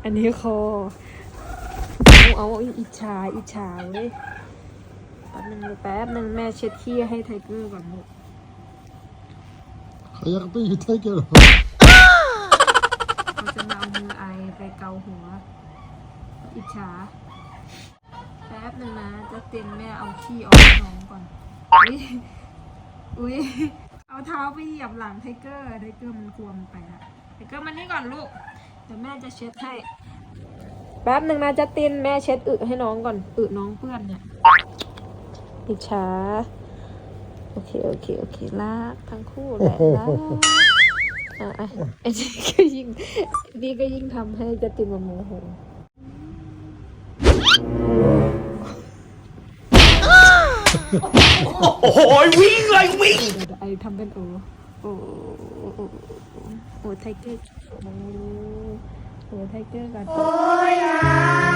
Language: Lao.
ອັນນີ້ຄໍ ເອົາ ເອົາ ອິດສາ ອິດສາເວີຍ. ແປັບໜຶ່ງ ແປັບໜຶ່ງ ແມ່ເຊັດຂີ້ໃຫ້ໄທເກີກ່ອນລູກ. ເຂົາຢາກໄປຢູ່ໄທເກີ. ເຂົາຈະມາເອົາມືໄອໄປເກົາຫົວ. ອິດສາ. ແປັບໜຶ່ງນະ ຈັດຕິນ ແມ່ເອົາຂີ້ອອກໃຫ້ນ້ອງກ່ອນ. ອຸ້ຍ ອຸ້ຍ ເອົາເທົ້າໄປຢຽບຫຼັງໄທເກີ ໄທເກີມັນຄວາມໄປລະ. ໄທເກີມານີ້ກ່ອນລູກ ດຽວແມ່ຈະເຊັດໃຫ້. ແປັບໜຶ່ງນະຈັດຕິນ ແມ່ເຊັດອຶໃຫ້ນ້ອງກ່ອນ ອຶນ້ອງເປື້ອນເນຍ. ອິດສາ. ໂອເຄ ໂອເຄ ໂອເຄ ລາກທັງຄູ່ແຫຼະ ລາກ. ອ່າ ອັນນີ້ກໍຍິ່ງ ນີ້ກໍຍິ່ງທຳໃຫ້ຈັດຕິນມາໂມໂຫ. ໂອ້ໂຫ ວິ່ງເລີຍ ວິ່ງ. ດຽວ ດຽວ ດຽວ ໄອທຳເປັນໂອ ໂອ ໂອ ໂອ ໂອ ໄທເກີ ໂອ ໂອ ໄທເກີກ່ອນ. ໂອ້ຍ ອາ